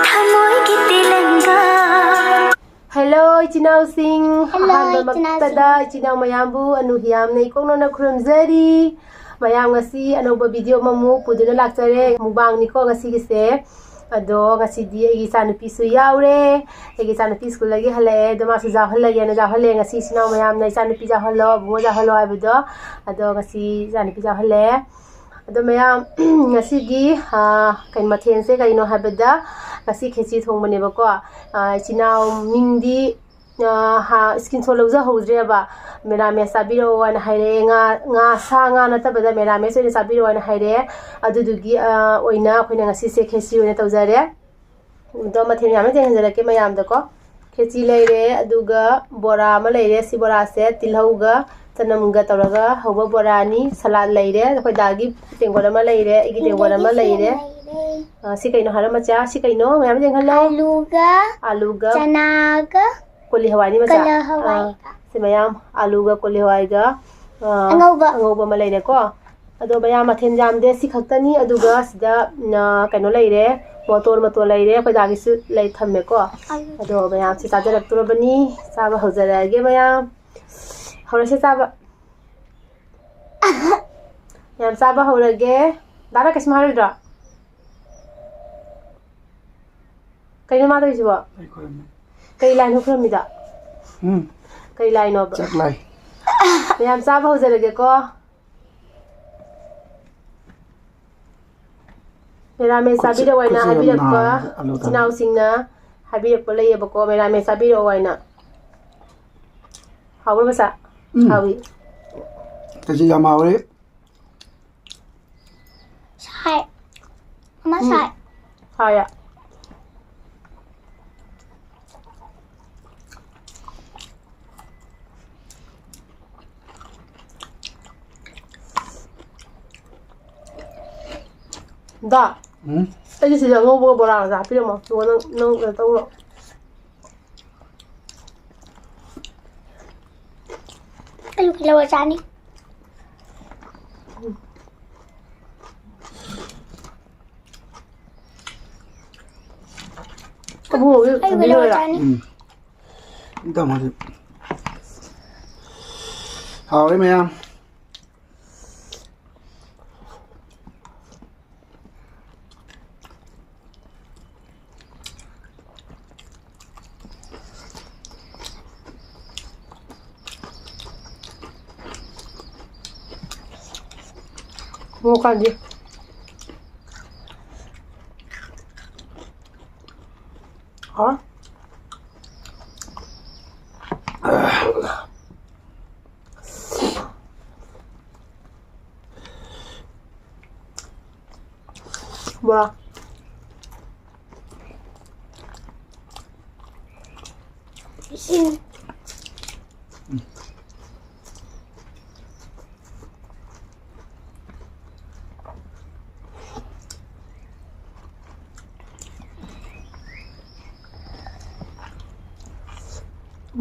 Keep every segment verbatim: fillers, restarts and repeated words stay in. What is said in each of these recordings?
ꯊꯃꯣꯏꯒꯤ ꯇꯦꯂꯪꯒꯥ꯫ Hello, ꯏꯆꯤꯟ ꯏꯅꯥꯎꯁꯤꯡ꯫ Hello, ꯑꯍꯥꯟꯕꯃꯛꯇꯗ ꯏꯆꯤꯟ ꯏꯅꯥꯎꯁꯤꯡ꯫ ꯏꯆꯤꯟ ꯏꯅꯥꯎ ꯃꯌꯥꯝꯕꯨ ꯑꯅꯨ ꯍꯤꯌꯥꯝꯅ ꯏꯀꯣꯛ ꯅꯧꯅ ꯈꯨꯔꯨꯝꯖꯔꯤ꯫ ꯃꯌꯥꯝ, ꯉꯁꯤ ꯑꯅꯧꯕ ꯚꯤꯗꯤꯑꯣ ꯑꯃꯃꯨꯛ ꯄꯨꯗꯨꯅ ꯂꯥꯛꯆꯔꯦ꯫ ꯃꯨꯛꯕꯥꯡꯅꯤꯀꯣ ꯉꯁꯤꯒꯤꯁꯦ꯫ ꯑꯗꯣ ꯉꯁꯤꯗꯤ ꯑꯩꯒꯤ ꯏꯆꯥꯅꯨꯄꯤꯁꯨ ꯌꯥꯎꯔꯦ꯫ ꯑꯩꯒꯤ ꯏꯆꯥꯅꯨꯄꯤ ꯁ꯭ꯀꯨꯜꯗꯒꯤ ꯍꯜꯂꯛꯑꯦ꯫ ꯑꯗꯣ ꯃꯥꯁꯨ ꯌꯥꯎꯍꯜꯂꯒꯦꯅ ꯌꯥꯎꯍꯜꯂꯦ꯫ ꯉꯁꯤ ꯏꯆꯤꯟ ꯏꯅꯥꯎ ꯃꯌꯥꯝꯅ "ꯏꯆꯥꯅꯨꯄꯤ ꯌꯥꯎꯍꯜꯂꯣ, ꯑꯕꯨꯡꯉꯣ ꯌꯥꯎꯍꯜꯂꯣ" ꯍꯥꯏꯕꯗꯣ꯫ ꯑꯗꯣ ꯉꯁꯤ ꯏꯆꯥꯅꯨꯄꯤ ꯌꯥꯎꯍꯜꯂꯦ꯫ ꯑꯗꯣ ꯃꯌꯥꯝ, ꯉꯁꯤꯒꯤ, ꯑꯥ, ꯀꯩ ꯃꯊꯦꯜꯁꯦ ꯀꯩꯅꯣ ꯍꯥꯏꯕꯗ, ꯉꯁꯤ ꯈꯦꯆꯤ ꯊꯣꯡꯕꯅꯦꯕꯀꯣ꯫ ꯑꯥ, ꯏꯆꯤꯟ ꯏꯅꯥꯎ ꯃꯤꯡꯗꯤ, ꯑꯥ, ꯍꯥ, screenshot ꯂꯧꯖꯍꯧꯗ꯭ꯔꯦꯕ꯫ ꯃꯦꯔꯥꯃꯦꯁ ꯆꯥꯕꯤꯔꯛꯑꯣ ꯍꯥꯏꯅ ꯍꯥꯏꯔꯛꯑꯦ꯫ ꯉꯥ, ꯉꯥ, ꯁꯥ ꯉꯥ ꯅꯠꯇꯕꯗ ꯃꯦꯔꯥꯃꯦꯁ ꯑꯣꯏꯅ ꯆꯥꯕꯤꯔꯛꯑꯣ ꯍꯥꯏꯅ ꯍꯥꯏꯔꯛꯑꯦ꯫ ꯑꯗꯨꯗꯨꯒꯤ, ꯑꯥ, ꯑꯣꯏꯅ ꯑꯩꯈꯣꯏꯅ ꯉꯁꯤꯁꯦ ꯈꯦꯆꯤ ꯑꯣꯏꯅ ꯇꯧꯖꯔꯦ꯫ ꯑꯗꯣ ꯃꯊꯦꯜ ꯌꯥꯝꯅ ꯌꯦꯡꯍꯟꯖꯔꯛꯀꯦ ꯃꯌꯥꯝꯗꯀꯣ꯫ ꯈꯦꯆꯤ ꯂꯩꯔꯦ, ꯑꯗꯨꯒ ꯕꯣꯔꯥ ꯑꯃ ꯂꯩꯔꯦ꯫ ꯁꯤ ꯕꯣꯔꯥꯁꯦ ꯇꯤꯜꯍꯧꯒ ꯆꯅꯝꯒ ꯇꯧꯔꯒ ꯍꯧꯕ ꯕꯣꯔꯥꯅꯤ꯫ ꯁꯂꯥꯗ ꯂꯩꯔꯦ, ꯑꯩꯈꯣꯏ ꯗꯥꯒꯤ ꯇꯦꯡꯀꯣꯠ ꯑꯃ ꯂꯩꯔꯦ, ꯑꯩꯒꯤ ꯇꯦꯡꯀꯣꯠ ꯑꯃ ꯁꯤꯗꯒꯤ ꯂꯩꯔꯦ꯫ ꯁꯦꯝ ꯂꯩꯔꯦ꯫ ꯑ, ꯁꯤ ꯀꯩꯅꯣ ꯍꯥꯏꯔꯣ ꯃꯆꯥ? ꯁꯤ ꯀꯩꯅꯣ? ꯃꯌꯥꯝ ꯌꯦꯡꯍꯜꯂꯣ꯫ ꯑꯂꯨꯒ, ꯑꯂꯨꯒ, ꯆꯅꯥꯒ, ꯀꯣꯂꯤ ꯍꯋꯥꯏꯅꯤ ꯃꯆꯥ꯫ ꯀꯣꯂꯤ ꯍꯋꯥꯏꯒ꯫ ꯑ, ꯁꯤ ꯃꯌꯥꯝ ꯑꯂꯨꯒ ꯀꯣꯂꯤ ꯍꯋꯥꯏꯒ, ꯑ, ꯑꯉꯧꯕ꯫ ꯑꯉꯧꯕ ꯑꯃ ꯂꯩꯔꯦꯀꯣ꯫ ꯑꯗꯣ ꯃꯌꯥꯝ ꯃꯊꯦꯜ ꯌꯥꯝꯗꯦ, ꯁꯤ ꯈꯛꯇꯅꯤ꯫ ꯑꯗꯨꯒ ꯁꯤꯗ, ꯎꯝ, ꯑ, ꯀꯩꯅꯣ ꯂꯩꯔꯦ, ꯃꯣꯇꯣꯔ ꯃꯇꯣꯟ ꯂꯩꯔꯦ, ꯑꯩꯈꯣꯏ ꯗꯥꯒꯤꯁꯨ ꯂꯩ ꯊꯝꯃꯦꯀꯣ꯫ ꯑꯗꯣ ꯃꯌꯥꯝꯁꯤ ꯆꯥꯖꯔꯛꯇꯣꯔꯕꯅꯤ꯫ ꯆꯥꯕ ꯍꯧꯖꯔꯛꯑꯒꯦ ꯃꯌꯥꯝ꯫ ꯍꯧꯔꯁꯦ ꯆꯥꯕ꯫ ꯃꯌꯥꯝ ꯆꯥꯕ ꯍꯧꯔꯒꯦ꯫ ꯗꯥꯅ ꯀꯩꯁꯨꯝ ꯍꯥꯏꯔꯣꯏꯗ꯭ꯔꯣ? ꯀꯩꯅꯣ ꯃꯥ ꯇꯧꯔꯤꯁꯤꯕꯣ? ꯑꯩ ꯈꯨꯔꯨꯝꯃꯤ꯫ ꯀꯩ ꯂꯥꯏꯅꯣ ꯈꯨꯔꯨꯝꯃꯤꯗꯣ? ꯎꯝ꯫ ꯀꯩ ꯂꯥꯏꯅꯣꯕ? ꯆꯥꯛ ꯂꯥꯏ꯫ ꯃꯌꯥꯝ ꯆꯥꯕ ꯍꯧꯖꯔꯒꯦꯀꯣ꯫ ꯃꯦꯔꯥꯃꯦꯁ ꯈꯨꯠꯁꯦ, ꯆꯥꯕꯤꯔꯛꯑꯣ ꯍꯥꯏꯅ ꯈꯨꯠꯁꯦ ꯌꯥꯝ ꯍꯥꯏꯕꯤꯔꯛꯄ ꯅꯥꯔꯦ, ꯑꯂꯨ ꯊꯝꯕ꯫ ꯏꯆꯤꯟ ꯏꯅꯥꯎꯁꯤꯡꯅ ꯍꯥꯏꯕꯤꯔꯛꯄ ꯂꯩꯌꯦꯕꯀꯣ, ꯃꯦꯔꯥꯃꯦꯁ ꯆꯥꯕꯤꯔꯛꯑꯣ ꯍꯥꯏꯅ꯫ ꯍꯥꯎꯕ꯭ꯔꯣ ꯃꯆꯥ? ꯎꯝ꯫ ꯍꯥꯎꯏ꯫ ꯈꯦꯆꯤ ꯌꯥꯝ ꯍꯥꯎꯔꯦ꯫ ꯁꯥꯏ꯫ ꯑꯃ ꯎꯝ꯫ ꯁꯥꯏ꯫ ꯁꯥꯏꯌꯦ꯫ ꯗꯥ, ꯎꯝ? ꯑꯩꯒꯤ ꯁꯤꯗ ꯑꯉꯧꯕꯒ ꯕꯣꯔꯥꯒꯁꯦ ꯍꯥꯞꯄꯤꯔꯝꯃꯣ꯫ ꯑꯗꯨꯒ ꯅꯪ, ꯅꯪ ꯀꯩꯅꯣ ꯇꯧꯔꯣ꯫ ꯑꯂꯨ ꯀꯤꯂꯣ ꯆꯥꯅꯤ꯫ ꯑꯕꯨꯡꯉꯣꯒꯤ ꯑꯩ ꯊꯝꯕꯤꯔꯣꯏꯔꯥ? ꯆꯥꯅꯤ꯫ ꯎꯝ꯫ ꯏꯟꯇꯝꯃꯗꯤ ꯍꯥꯎꯔꯦ ꯃꯌꯥꯝ꯫ ꯃꯣꯔꯣꯛ ꯀꯥꯟꯗꯤ꯫ ꯍꯥꯎꯔꯦ꯫ ꯕꯣꯔꯥ꯫ ꯏꯁꯤꯡ꯫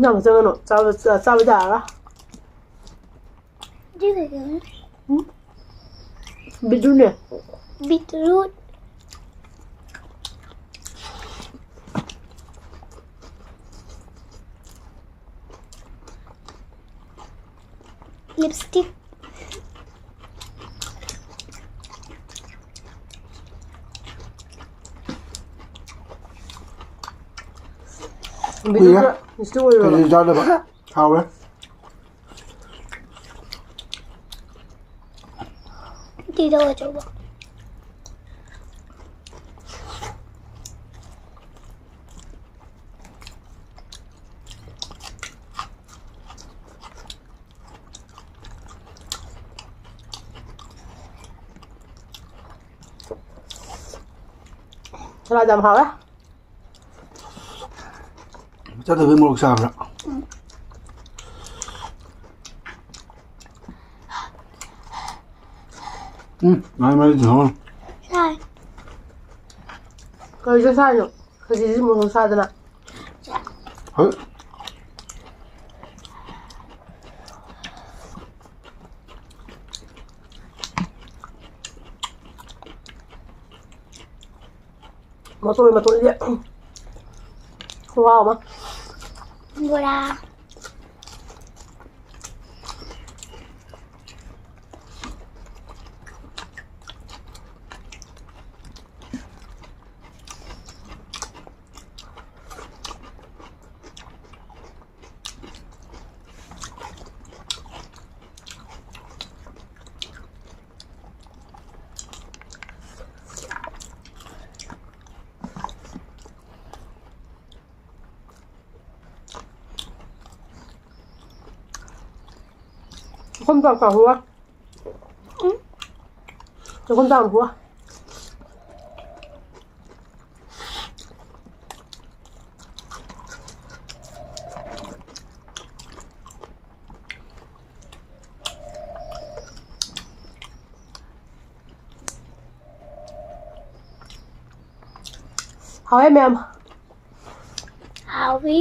ꯌꯥꯝ ꯆꯪꯒꯅꯨ꯫ ꯆꯥꯕ, ꯆꯥꯕ ꯌꯥꯔꯔꯣꯏ꯫ ꯁꯤ ꯀꯩꯀꯩꯅꯣ? ꯎꯝ? ꯕꯤꯠꯔꯨꯠꯅꯦ꯫ ꯕꯤꯠꯔꯨꯠ꯫ ꯂꯤꯞꯁꯇꯤꯛ꯫ ꯀꯨꯏꯔꯦ꯫ ꯕꯤꯠꯔꯨꯠꯇ ꯂꯤꯞꯁꯇꯤꯛ ꯑꯣꯏꯔꯣ? ꯀꯩꯀꯩ ꯆꯥꯗꯕ? ꯍꯥꯎꯔꯦ꯫ ꯇꯤꯜꯍꯧ ꯑꯆꯧꯕ꯫ ꯁꯂꯥꯗ ꯌꯥꯝ ꯍꯥꯎꯋꯦ꯫ ꯆꯠꯇꯕꯩ ꯃꯣꯔꯣꯛ ꯁꯥꯕ꯭ꯔꯥ? ꯎꯝ, ꯃꯥꯏ ꯃꯥꯏ ꯊꯝꯃꯣ꯫ ꯁꯥꯏ꯫ ꯀꯔꯤꯗ ꯁꯥꯏꯅꯣ? ꯈꯖꯤꯛꯁꯤ ꯃꯣꯔꯣꯛ ꯁꯥꯗꯅ꯫ ꯍꯣꯏ꯫ ꯃꯇꯣꯟ ꯃꯇꯣꯟꯁꯦ ꯈꯨꯍꯥꯎ ꯑꯃ꯫ ꯕꯣꯔꯥ꯫ ꯆꯥꯛꯈꯨꯝ ꯆꯥꯛ ꯆꯥꯍꯧꯋꯦ꯫ ꯎꯝ꯫ ꯆꯥꯛꯈꯨꯝ ꯆꯥꯛ ꯆꯥꯍꯧꯋꯦ꯫ ꯍꯥꯎꯋꯦ ꯃꯌꯥꯝ꯫ ꯍꯥꯎꯋꯤ꯫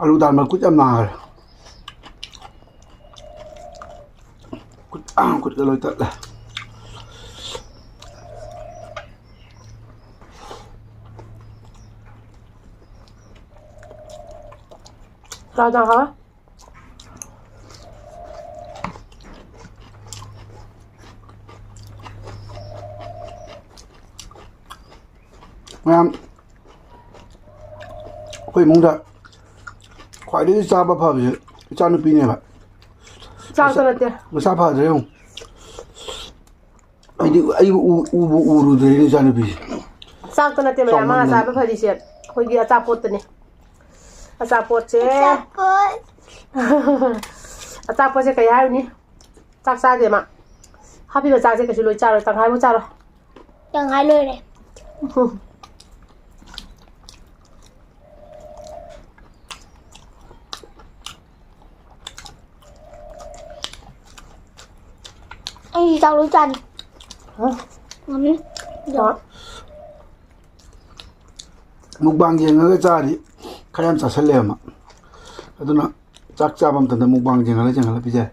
ꯑꯂꯨ ꯇꯥꯟꯕ ꯈꯨꯠ ꯌꯥꯝ ꯅꯥꯔꯦ꯫ ꯈꯨꯠ, ꯈꯨꯠꯀ ꯂꯣꯏ ꯇꯠꯂꯦ꯫ ꯆꯥ ꯆꯥ ꯍꯥ꯫ ꯃꯌꯥꯝ, ꯑꯩꯈꯣꯏ ꯏꯃꯨꯡꯗ ꯈ꯭ꯋꯥꯏꯗꯒꯤ ꯆꯥꯕ ꯐꯕꯁꯦ ꯏꯆꯥꯅꯨꯄꯤꯅꯦꯕ꯫ ꯆꯥꯛꯇ ꯅꯠꯇꯦ꯫ ꯃꯁꯥ ꯐꯗ꯭ꯔꯦ ꯌꯦꯡꯉꯨ꯫ ꯑꯩꯗꯤ ꯑꯩꯕꯨ ꯎ-, ꯎꯕꯨ ꯎꯔꯨꯗ꯭ꯔꯦꯅꯦ ꯏꯆꯥꯅꯨꯄꯤꯁꯦ꯫ ꯆꯥꯛꯇ ꯅꯠꯇꯦ ꯃꯌꯥꯝ ꯃꯥ ꯆꯥꯎꯃꯟꯗꯅ꯫ ꯆꯥꯕ ꯐꯔꯤꯁꯦ, ꯑꯩꯈꯣꯏꯒꯤ ꯑꯆꯥꯄꯣꯠꯇꯅꯦ꯫ ꯑꯆꯥꯄꯣꯠꯁꯦ꯫ ꯑꯆꯥꯄꯣꯠ꯫ ꯑꯆꯥꯄꯣꯠꯁꯦ ꯀꯩ ꯍꯥꯏꯔꯨꯅꯤ? ꯆꯥꯛ ꯆꯥꯗꯦ ꯃꯥ꯫ ꯍꯥꯞꯄꯤꯕ ꯆꯥꯛꯁꯦ ꯀꯩꯁꯨ ꯂꯣꯏ ꯆꯥꯔꯣꯏ, ꯇꯪꯈꯥꯏꯃꯨꯛ ꯆꯥꯔꯣꯏ꯫ ꯇꯪꯈꯥꯏ ꯂꯣꯏꯔꯦ꯫ ꯎꯝ꯫ ꯑꯩ ꯆꯥꯛ ꯂꯣꯏ ꯆꯥꯅꯤ꯫ ꯍꯥ? ꯃꯝꯃꯤ꯫ ꯍꯣꯏ꯫ ꯃꯨꯛꯕꯥꯡ ꯌꯦꯡꯉꯒ ꯆꯥꯔꯗꯤ ꯈꯔ ꯌꯥꯝ ꯆꯥꯁꯜꯂꯦ ꯑꯃ꯫ ꯑꯗꯨꯅ ꯆꯥꯛ ꯆꯥꯕ ꯃꯇꯝꯗ ꯃꯨꯛꯕꯥꯡ ꯌꯦꯡꯍꯜꯂ ꯌꯦꯡꯍꯜꯂ ꯄꯤꯖꯔꯦ꯫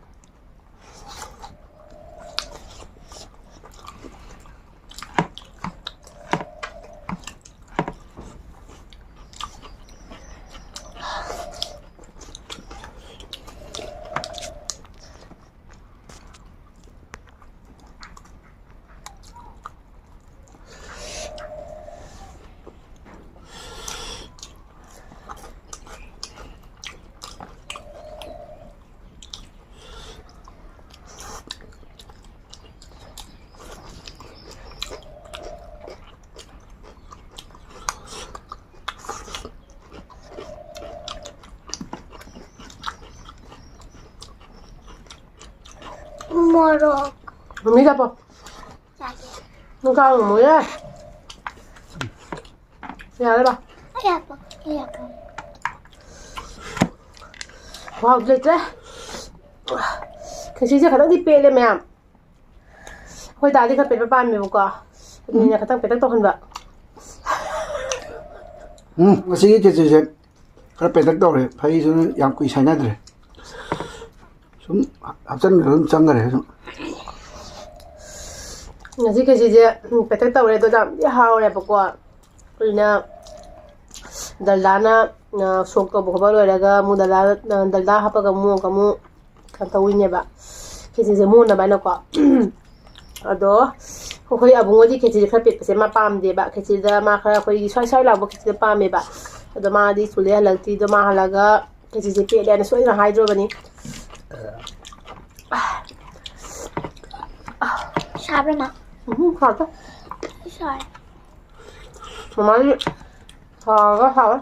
ꯃꯣꯔꯣꯛ꯫ ꯃꯃꯤ ꯆꯥꯄꯣ꯫ ꯆꯥꯒꯦ꯫ ꯅꯪ ꯆꯥ ꯉꯝꯃꯣꯏꯌꯦ꯫ ꯌꯥꯔꯦ ꯕꯥ꯫ ꯑꯩ ꯍꯥꯞꯄꯣ꯫ ꯑꯩ ꯍꯥꯞꯄꯣ꯫ ꯈꯨꯍꯥꯎꯗꯤ ꯂꯩꯇ꯭ꯔꯦ꯫ ꯈꯦꯆꯤꯁꯦ ꯈꯇꯪꯗꯤ ꯄꯦꯜꯂꯦ ꯃꯌꯥꯝ꯫ ꯑꯩꯈꯣꯏ ꯗꯥꯗꯤ ꯈꯔ ꯄꯦꯠꯄ ꯄꯥꯝꯃꯦꯕꯀꯣ꯫ ꯑꯗꯨꯅ ꯈꯇꯪ ꯄꯦꯠꯇꯛ ꯇꯧꯍꯟꯕ꯫ ꯎꯝ, ꯉꯁꯤꯒꯤ ꯈꯦꯆꯤꯁꯦ ꯈꯔ ꯄꯦꯇꯛ ꯇꯧꯔꯦ꯫ ꯐꯩꯁꯨ ꯌꯥꯝ ꯀꯨꯏ ꯁꯥꯏꯅꯗ꯭ꯔꯦ꯫ ꯁꯨꯝ ꯍꯥꯞꯆꯤꯟꯈ꯭ꯔ ꯑꯗꯨꯝ ꯆꯪꯈ꯭ꯔꯦ ꯁꯨꯝ꯫ ꯉꯁꯤ ꯈꯦꯆꯤꯁꯦ, ꯎꯝ, ꯄꯦꯇꯛ ꯇꯧꯔꯦ, ꯑꯗꯣ ꯌꯥꯝꯗꯤ ꯍꯥꯎꯔꯦꯕꯀꯣ꯫ ꯑꯩꯈꯣꯏꯅ ꯗꯜꯗꯥꯅ, ꯑ, ꯁꯣꯛ ꯇꯧꯕ ꯈꯣꯠꯄ ꯂꯣꯏꯔꯒ ꯑꯃꯨꯛ ꯗꯜꯗꯥ, ꯗꯜꯗꯥ ꯍꯥꯞꯄꯒ ꯑꯃꯨꯛ, ꯑꯃꯨꯛ ꯀꯩꯅꯣ ꯇꯧꯋꯤꯅꯦꯕ꯫ ꯈꯦꯆꯤꯁꯦ ꯃꯨꯟꯅꯕ ꯍꯥꯏꯅꯀꯣ꯫ ꯑꯗꯣ ꯑꯩꯈꯣꯏ ꯑꯕꯨꯡꯉꯣꯗꯤ ꯈꯦꯆꯤꯁꯦ ꯈꯔ ꯄꯦꯠꯄꯁꯦ ꯃꯥ ꯄꯥꯝꯗꯦꯕ꯫ ꯈꯦꯆꯤꯗ ꯃꯥ ꯈꯔ ꯑꯩꯈꯣꯏꯒꯤ ꯁ꯭ꯋꯥꯏ ꯁ꯭ꯋꯥꯏ ꯂꯥꯎꯕ ꯈꯦꯆꯤꯗ ꯄꯥꯝꯃꯦꯕ꯫ ꯑꯗꯣ ꯃꯥꯗꯤ ꯁ꯭ꯀꯨꯜꯗꯩ ꯍꯜꯂꯛꯇ꯭ꯔꯤꯗꯣ, ꯃꯥ ꯍꯜꯂꯛꯑꯒ ꯈꯦꯆꯤꯁꯦ ꯄꯦꯠꯂꯦ ꯍꯥꯏꯅ ꯁꯣꯏꯗꯅ ꯍꯥꯏꯗ꯭ꯔꯣꯕꯅꯤ꯫ ꯁꯥꯕ꯭ꯔꯥ, ꯃꯥ? ꯎꯝ, ꯍꯥꯎꯇꯦ꯫ ꯁꯥꯏ꯫ ꯃꯃꯥꯗꯤ ꯍꯥꯎꯔꯒ ꯍꯥꯎꯋꯦ꯫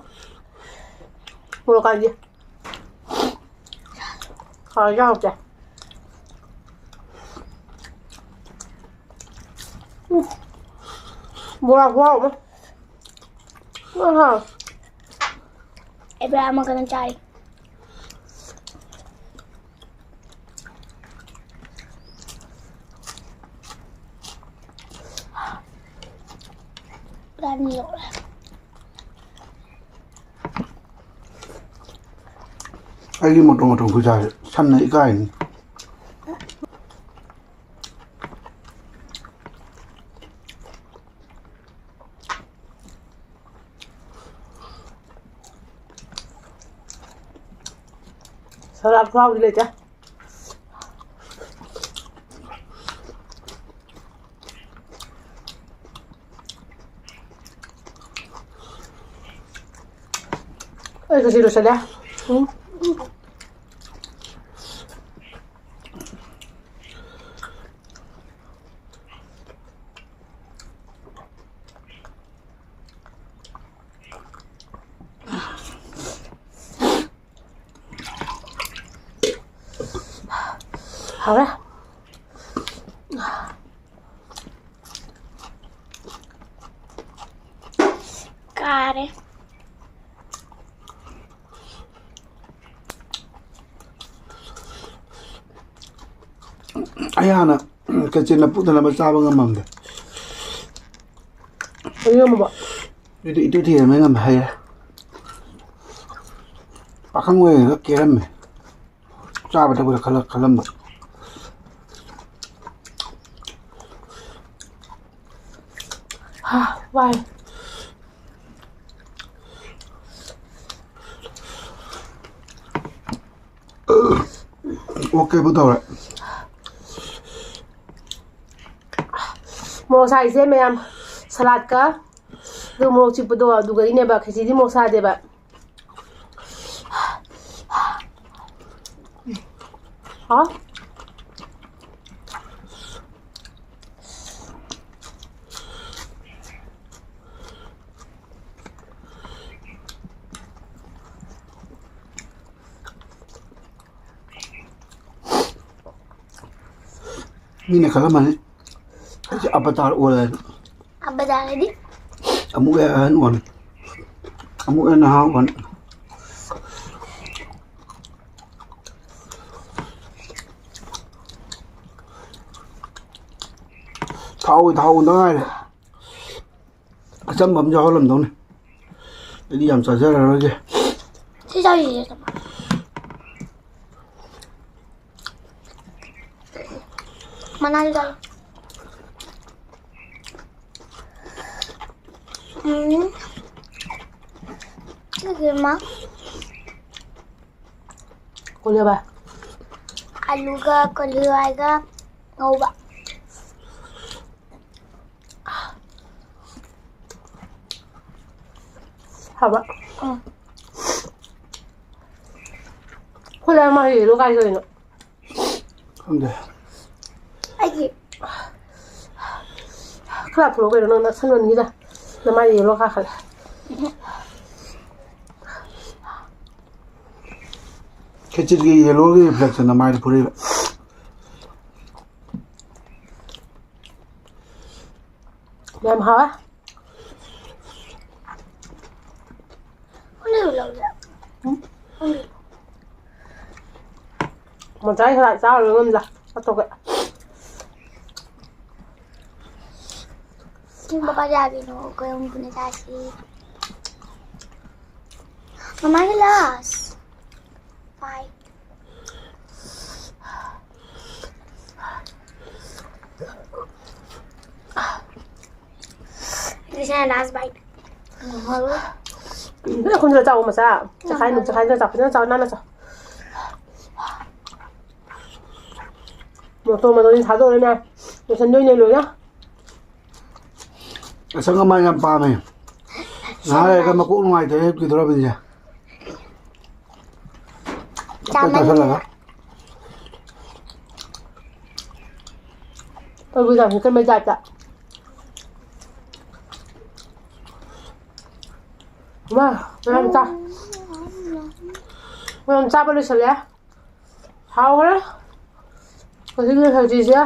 ꯃꯣꯔꯣꯛ ꯀꯥꯏꯗꯤ꯫ ꯍꯥꯎꯔꯗꯤ ꯍꯥꯎꯇꯦ꯫ ꯎꯝ꯫ ꯕꯣꯔꯥ ꯈꯨꯍꯥꯎ ꯑꯃ꯫ ꯂꯣꯏ ꯍꯥꯎꯋꯦ꯫ ꯑꯦꯕ꯭ꯔꯥ ꯑꯃꯒꯅ ꯆꯥꯔꯤ꯫ ꯏꯕꯥꯅꯤ ꯌꯧꯔꯦ꯫ ꯑꯩꯒꯤ ꯃꯇꯣꯟ ꯃꯇꯣꯟ ꯈꯨꯖꯥꯁꯦ ꯁꯝꯅ ꯏꯀꯥꯏꯅꯤ꯫ ꯁꯂꯥꯗ ꯈꯨꯍꯥꯎꯗꯤ ꯂꯩꯇꯦ꯫ ꯑꯩ ꯈꯦꯆꯤ ꯂꯣꯏꯁꯜꯂꯦ꯫ ꯎꯝ꯫ ꯍꯥꯎꯔꯦ꯫ ꯑꯩ ꯍꯥꯟꯅ ꯀꯦꯟꯇꯤꯟꯗ ꯄꯨꯗꯅꯕ ꯆꯥꯕ ꯉꯝꯃꯝꯗꯦ꯫ ꯑꯗꯨꯗꯤ ꯏꯇꯨ ꯊꯤꯔꯝꯃꯦ ꯉꯝꯃꯦ ꯍꯥꯏꯔꯦ꯫ ꯄꯥꯈꯪ ꯑꯣꯏꯔꯤꯉꯩꯗ ꯀꯦꯔꯝꯃꯦ꯫ ꯆꯥꯕ ꯊꯛꯄꯗ ꯈꯜꯂ ꯈꯜꯂꯝꯕ꯫ ꯍꯥ, ꯋꯥꯏ꯫ ꯑꯣꯀꯦꯕꯨ ꯇꯧꯔꯦ꯫ ꯃꯣꯔꯣꯛ ꯁꯥꯏꯁꯦ ꯃꯌꯥꯝ, ꯁꯂꯥꯠꯀ ꯑꯗꯨ ꯃꯣꯔꯣꯛ ꯆꯤꯛꯄꯗꯣ ꯑꯗꯨꯒꯩꯅꯦꯕ, ꯈꯦꯆꯤꯗꯤ ꯃꯣꯔꯣꯛ ꯁꯥꯗꯦꯕ꯫ ꯍꯥꯎ꯫ ꯃꯤꯅ ꯈꯜꯂꯝꯃꯅꯤ ꯑꯩꯁꯦ ꯑꯕꯇꯥꯔ ꯑꯣꯜꯂꯦ ꯍꯥꯏꯅ꯫ ꯑꯕꯇꯥꯔ ꯍꯥꯏꯗꯤ? ꯑꯃꯨꯛ ꯍꯦꯟꯅ ꯑꯍꯟ ꯑꯣꯜꯂꯦ, ꯑꯃꯨꯛ ꯍꯦꯟꯅ ꯅꯍꯥ ꯑꯣꯜꯂꯦ꯫ ꯊꯥꯎꯒꯤ ꯊꯥꯎ ꯉꯥꯛꯇ ꯉꯥꯏꯔꯦ꯫ ꯑꯆꯝꯕ ꯑꯃ ꯌꯥꯎꯍꯜꯂꯝꯗꯧꯅꯤ꯫ ꯑꯩꯗꯤ ꯌꯥꯝ ꯆꯥꯖꯔꯔꯣꯏꯒꯦ꯫ ꯁꯤ ꯆꯥꯔꯤꯁꯦ ꯃꯅꯥꯁꯨ ꯆꯥꯔꯤ꯫ ꯎꯝ꯫ ꯁꯤꯁꯦ ꯃꯥ꯫ ꯀꯣꯂꯤ ꯍꯋꯥꯏ꯫ ꯑꯂꯨꯒ ꯀꯣꯂꯤ ꯍꯋꯥꯏꯒ ꯉꯧꯕ꯫ ꯍꯥꯎꯕ꯫ ꯎꯝ꯫ ꯑꯩꯈꯣꯏ ꯂꯥꯏ ꯃꯥꯏꯔꯦꯟꯗꯣ ꯀꯥꯏ ꯆꯠꯂꯤꯅꯣ? ꯈꯪꯗꯦ꯫ ꯑꯩꯒꯤ ꯈꯔ ꯂꯥꯞꯊꯣꯔꯛꯑꯣ ꯀꯩꯅꯣ, ꯅꯪ ꯅꯛꯁꯟꯃꯟꯈꯤꯗ꯫ ꯅꯃꯥꯏꯗ ꯌꯦꯂꯣ ꯀꯥꯈꯠꯂꯦ꯫ ꯈꯦꯆꯤꯒꯤ ꯌꯦꯂꯣꯒꯤ ꯔꯤꯐ꯭ꯂꯦꯛꯁꯟ ꯅꯃꯥꯏꯗ ꯐꯨꯔꯛꯏꯕ꯫ ꯌꯥꯝ ꯍꯥꯎꯋꯦ꯫ ꯃꯣꯆꯥ ꯈꯔ ꯆꯥꯔꯨꯔꯣ ꯉꯝꯗ꯫ ꯑꯇꯣꯞꯄ꯫ ꯁꯤꯡꯕ ꯕꯖꯥꯔꯒꯤꯅꯣ ꯑꯩꯈꯣꯏ ꯑꯍꯨꯝ ꯄꯨꯟꯅ ꯆꯥꯁꯤ꯫ ꯃꯃꯥꯒꯤ ꯂꯥꯁ꯫ ꯄꯥꯏ꯫ This is my last bite. ꯎꯝ, ꯅꯣꯏ ꯈꯨꯟꯗ ꯆꯥꯎ ꯃꯆꯥ꯫ ꯆꯈꯥꯏꯅꯨ, ꯆꯈꯥꯏꯅꯨ ꯆꯥꯎ꯫ ꯐꯖꯅ ꯆꯥꯎ, ꯅꯥꯟꯅ ꯆꯥꯎ꯫ ꯃꯣꯇꯣꯔ ꯃꯇꯣꯟꯁꯤ ꯊꯥꯗꯣꯛꯑꯣꯅꯦ꯫ ꯂꯣꯏꯁꯟꯗꯣꯏꯅꯦ ꯂꯣꯏꯅ꯫ ꯑꯁꯪ ꯑꯃꯥꯟ ꯌꯥꯝ ꯄꯥꯝꯃꯦ꯫ ꯉꯥꯏꯍꯥꯛ ꯂꯩꯔꯒ ꯃꯀꯣꯛ ꯅꯨꯡꯉꯥꯏꯇꯕ ꯍꯦꯛ ꯄꯤꯗꯣꯔꯕꯅꯤꯁꯦ꯫ ꯇꯞ ꯇꯞ ꯆꯥꯁꯜꯂꯒ꯫ ꯇꯔꯕꯨꯖ ꯌꯥꯝ ꯍꯦꯛꯇ ꯃꯩ ꯆꯥꯛꯇ꯫ ꯃꯥ, ꯃꯌꯥꯝ ꯆꯥ-, ꯃꯌꯥꯝ ꯆꯥꯕ ꯂꯣꯏꯁꯜꯂꯦ꯫ ꯍꯥꯎꯈ꯭ꯔꯦ꯫ ꯍꯧꯖꯤꯛꯀꯤ ꯈꯦꯆ꯭ꯔꯤꯁꯦ꯫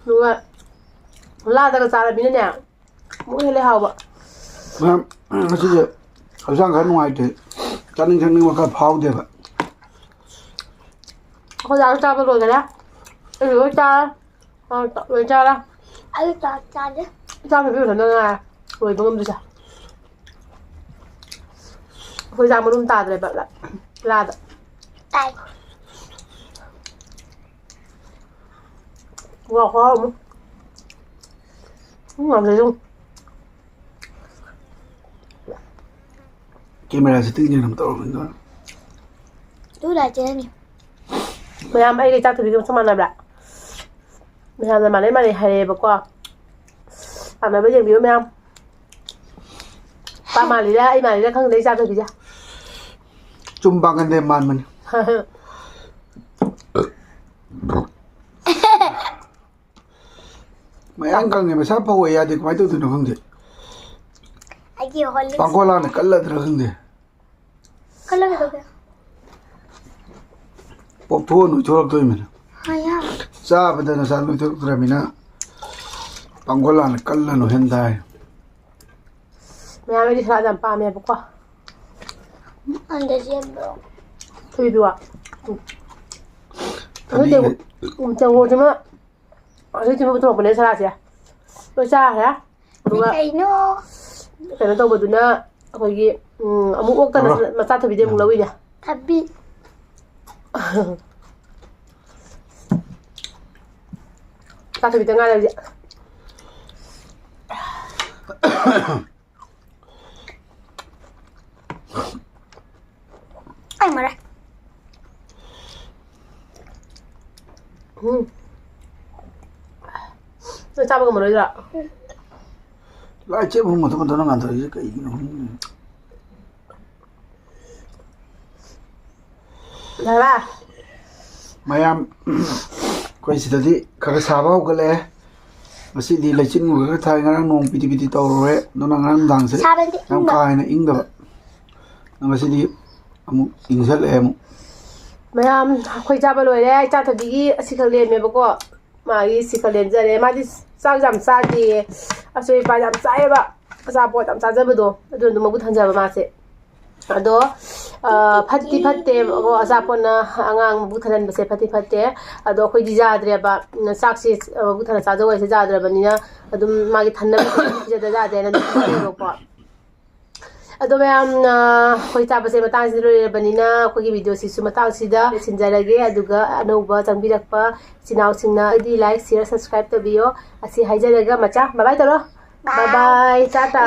ꯑꯗꯨꯒ ꯂꯥꯗꯒ ꯆꯥꯔꯕꯅꯤꯅꯅꯦ꯫ ꯑꯃꯨꯛ ꯍꯦꯜꯂꯦ ꯍꯥꯎꯕ꯫ ꯃꯌꯥꯝ, ꯉꯁꯤꯁꯦ ꯍꯛꯆꯥꯡ ꯈꯔ ꯅꯨꯡꯉꯥꯏꯇꯦ꯫ ꯆꯥꯅꯤꯡ ꯊꯛꯅꯤꯡꯕ ꯈꯔ ꯐꯥꯎꯗꯦꯕ꯫ ꯑꯩꯈꯣꯏ ꯗꯥꯁꯨ ꯆꯥꯕ ꯂꯣꯏꯈꯔꯦ꯫ ꯑꯩꯁꯨ ꯂꯣꯏ ꯆꯥꯔꯦ꯫ ꯑꯥ, ꯂꯣꯏ ꯆꯥꯔꯦ꯫ ꯑꯩ ꯆꯥꯛ ꯆꯥꯗꯦ꯫ ꯏꯆꯥ ꯅꯨꯄꯤ ꯃꯊꯟꯇ ꯉꯥꯏꯔꯦ ꯂꯣꯏꯕ ꯉꯝꯗ꯭ꯔꯤꯁꯦ꯫ ꯑꯩꯈꯣꯏ ꯆꯥꯛ ꯃꯔꯨꯝ ꯇꯥꯗ꯭ꯔꯦꯕ ꯂꯥꯗ꯫ ꯇꯥꯏ꯫ ꯋꯥ ꯈꯨꯍꯥꯎ ꯑꯃ꯫ ꯎꯝ, ꯉꯝꯗ꯭ꯔꯦ ꯑꯗꯨꯝ꯫ ꯀꯦꯃꯦꯔꯥ ꯁꯦꯠꯇꯤꯡꯁꯦ ꯀꯩꯅꯣꯝ ꯇꯧꯔꯝꯃꯤꯗ꯫ ꯇꯨ ꯂꯥꯛꯆꯔꯅꯤ꯫ ꯃꯌꯥꯝ ꯑꯩꯒ ꯏꯆꯥ ꯊꯣꯏꯕꯤꯒ ꯆꯞ ꯃꯥꯟꯅꯕ꯭ꯔꯥ? ꯃꯌꯥꯝꯅ ꯃꯥꯟꯅꯩ ꯃꯥꯟꯅꯩ ꯍꯥꯏꯔꯛꯑꯦꯕꯀꯣ꯫ ꯄꯥꯝꯅꯕ ꯌꯦꯡꯕꯤꯌꯨ ꯃꯌꯥꯝ꯫ ꯄꯥ ꯃꯥꯜꯂꯤꯔꯥ ꯑꯩ ꯃꯥꯜꯂꯤꯔꯥ ꯈꯪꯗꯦ ꯏꯆꯥ ꯊꯣꯏꯕꯤꯁꯦ꯫ ꯆꯨꯝ ꯄꯥꯡꯒꯟꯗꯦ ꯃꯥꯟꯕꯅꯤ꯫ ꯃꯌꯥꯡ ꯀꯪꯉꯦ, ꯃꯁꯥ ꯐꯧ ꯌꯥꯗꯦ, ꯀꯃꯥꯏꯅ ꯇꯧꯗꯣꯏꯅꯣ ꯈꯪꯗꯦ꯫ ꯑꯩꯒꯤ ꯍꯣꯔꯂꯤꯛꯁ ꯄꯥꯡꯒꯣꯂꯥꯅ ꯀꯜꯂꯗ꯭ꯔꯥ ꯈꯪꯗꯦ꯫ ꯀꯜꯂꯒ ꯀꯩꯗꯧꯒꯦ? ꯄꯣꯛꯊꯣꯛꯑ ꯅꯣꯏꯊꯣꯔꯛꯇꯣꯏꯃꯤꯅ꯫ ꯍꯣꯏ, ꯌꯥ꯫ ꯆꯥꯕꯗ ꯅꯁꯥ ꯅꯣꯏꯊꯣꯛꯇ꯭ꯔꯃꯤꯅ ꯄꯥꯡꯒꯣꯂꯥꯅ ꯀꯜꯂ ꯅꯣꯏꯍꯟ ꯇꯥꯏ꯫ ꯃꯌꯥꯝ ꯑꯩꯗꯤ ꯁꯂꯥꯗ ꯌꯥꯝ ꯄꯥꯝꯃꯦꯕꯀꯣ꯫ ꯑꯗ ꯁꯦꯝꯕ꯭ꯔꯣ? ꯊꯣꯏꯕꯤꯋꯥ꯫ ꯎꯝ꯫ ꯑꯗꯨ ꯊꯕꯤꯒ ꯇꯦꯡ-, ꯎꯝ, ꯇꯦꯡꯀꯣꯠꯁꯤꯃ, ꯑꯗꯨ ꯇꯤꯡꯕ ꯄꯨꯊꯣꯔꯛꯄꯅꯦ ꯁꯂꯥꯠꯁꯦ꯫ ꯂꯣꯏ ꯆꯥꯈ꯭ꯔꯦ꯫ ꯑꯗꯨꯒ ꯀꯩꯅꯣ? ꯀꯩꯅꯣ ꯇꯧꯕꯗꯨꯅ ꯑꯩꯈꯣꯏꯒꯤ, ꯎꯝ, ꯑꯃꯨꯛ ꯑꯣꯛꯇꯅ ꯑꯣ꯫ ꯃꯆꯥ ꯊꯣꯏꯕꯤꯗꯩ ꯑꯃꯨꯛ ꯂꯧꯋꯤꯅꯦ꯫ ꯊꯕꯤ꯫ ꯆꯥꯊꯕꯤꯗ ꯉꯥꯏꯔꯦ ꯍꯧꯖꯤꯛ꯫ ꯑꯩ ꯃꯔꯦ꯫ ꯎꯝ꯫ ꯅꯪ ꯆꯥꯕ ꯉꯝꯃꯔꯣꯏꯗ꯭ꯔꯥ? ꯂꯥꯏ ꯆꯦꯞ ꯍꯨꯝ ꯃꯊꯛ ꯃꯊꯛ ꯉꯥꯟꯊꯣꯔꯛꯏꯁꯦ ꯀꯩꯒꯤꯅꯣ ꯈꯪꯗꯦ꯫ ꯌꯥꯔꯕ? ꯃꯌꯥꯝ, ꯑꯩꯈꯣꯏ ꯁꯤꯗꯗꯤ ꯈꯔ ꯈꯔ ꯁꯥꯕ ꯍꯧꯒꯠꯂꯛꯑꯦ꯫ ꯉꯁꯤꯗꯤ ꯂꯩꯆꯤꯟ ꯈꯔ ꯊꯥꯏ, ꯉꯔꯥꯡ ꯅꯣꯡ ꯄꯤꯗꯤ ꯄꯤꯗꯤ ꯇꯧꯔꯨꯔꯦ, ꯑꯗꯨꯅ ꯉꯔꯥꯡ ꯅꯨꯡꯗꯥꯡꯁꯦ ꯁꯥꯕꯗꯤ ꯌꯥꯝ ꯏꯪꯕ꯫ ꯀꯥ ꯍꯦꯟꯅ ꯏꯪꯗꯕ꯫ ꯉꯁꯤꯗꯤ ꯑꯃꯨꯛ ꯏꯪꯁꯜꯂꯛꯑꯦ ꯑꯃꯨꯛ꯫ ꯃꯌꯥꯝ ꯑꯩꯈꯣꯏ ꯆꯥꯕ ꯂꯣꯏꯔꯦ꯫ ꯏꯆꯥ ꯊꯕꯤꯒꯤ ꯑꯁꯤꯈꯛ ꯂꯦꯝꯃꯦꯕꯀꯣ꯫ ꯃꯥꯒꯤ ꯁꯤꯈꯛ ꯂꯦꯝꯖꯔꯦ꯫ ꯃꯥꯗꯤ ꯆꯥꯛ ꯌꯥꯝ ꯆꯥꯗꯦꯌꯦ꯫ ꯑꯆꯣꯏ ꯑꯄꯥ ꯌꯥꯝ ꯆꯥꯏꯌꯦꯕ꯫ ꯑꯆꯥꯄꯣꯠ ꯌꯥꯝ ꯆꯥꯖꯕꯗꯣ꯫ ꯑꯗꯨꯅ ꯑꯗꯨꯝ ꯃꯕꯨꯛ ꯊꯟꯖꯕ ꯃꯥꯁꯦ꯫ ꯑꯗꯣ, ꯑ, ꯐꯠꯇꯤ ꯐꯠꯇꯦꯕꯀꯣ, ꯑꯆꯥꯄꯣꯠꯅ ꯑꯉꯥꯡ ꯃꯕꯨꯛ ꯊꯜꯍꯟꯕꯁꯦ ꯐꯠꯇꯤ ꯐꯠꯇꯦ꯫ ꯑꯗꯣ ꯑꯩꯈꯣꯏꯗꯤ ꯌꯥꯗ꯭ꯔꯦꯕ, ꯆꯥꯛꯁꯦ, ꯑ, ꯃꯕꯨꯛ ꯊꯟꯅ ꯆꯥꯖꯧ ꯍꯥꯏꯁꯦ ꯌꯥꯗ꯭ꯔꯕꯅꯤꯅ, ꯑꯗꯨꯝ ꯃꯥꯒꯤ ꯊꯟꯅꯕ ꯄꯤꯖꯗ ꯌꯥꯗꯦꯅ ꯑꯗꯨꯝ ꯄꯤꯖꯩꯌꯦꯕꯀꯣ꯫ ꯑꯗꯣ ꯃꯌꯥꯝꯅ ꯑꯩꯈꯣꯏ ꯆꯥꯕꯁꯦ ꯃꯇꯥꯡꯁꯤꯗ ꯂꯣꯏꯔꯕꯅꯤꯅ, ꯑꯩꯈꯣꯏꯒꯤ video ꯁꯤꯁꯨ ꯃꯇꯥꯡꯁꯤꯗ ꯂꯣꯏꯁꯤꯟꯖꯔꯒꯦ꯫ ꯑꯗꯨꯒ ꯑꯅꯧꯕ ꯆꯪꯕꯤꯔꯛꯄ ꯏꯆꯤꯟ ꯏꯅꯥꯎꯁꯤꯡꯅ ꯑꯩꯗꯤ like, share, subscribe ꯇꯧꯕꯤꯌꯣ꯫ ꯑꯁꯤ ꯍꯥꯏꯖꯔꯒ, ꯃꯆꯥ, bye bye ꯇꯧꯔꯣ꯫ Bye꯫ Bye bye, Tata.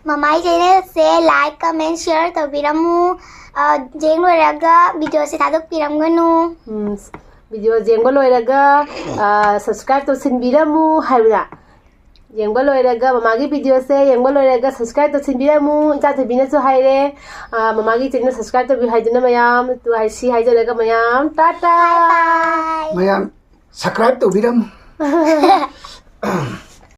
ꯃꯃꯥꯏ channel ꯁꯦ like, comment, share ꯇꯧꯕꯤꯔꯝꯃꯨ꯫ ꯑ, ꯌꯦꯡ ꯂꯣꯏꯔꯒ video ꯁꯦ ꯊꯥꯗꯣꯛꯄꯤꯔꯝꯒꯅꯨ꯫ ꯎꯝ, video ꯌꯦꯡꯕ ꯂꯣꯏꯔꯒ, ꯑ, subscribe ꯇꯧꯁꯤꯟꯕꯤꯔꯝꯃꯨ ꯍꯥꯏꯕꯗ꯫ ꯌꯦꯡꯕ ꯂꯣꯏꯔꯒ, ꯃꯃꯥꯒꯤ video ꯁꯦ ꯌꯦꯡꯕ ꯂꯣꯏꯔꯒ subscribe ꯇꯧꯁꯤꯟꯕꯤꯔꯝꯃꯨ꯫ ꯏꯆꯥ ꯊꯣꯏꯕꯤꯅꯁꯨ ꯍꯥꯏꯔꯦ, ꯑ, ꯃꯃꯥꯒꯤ channel subscribe ꯇꯧꯕꯤꯌꯨ ꯍꯥꯏꯗꯨꯅ ꯃꯌꯥꯝ꯫ ꯑꯗꯨ ꯍꯥꯏ-, ꯁꯤ ꯍꯥꯏꯖꯔꯒ ꯃꯌꯥꯝ, ꯇꯥꯇꯥ꯫ Bye bye꯫ ꯃꯌꯥꯝ subscribe ꯇꯧꯕꯤꯔꯝꯃꯨ꯫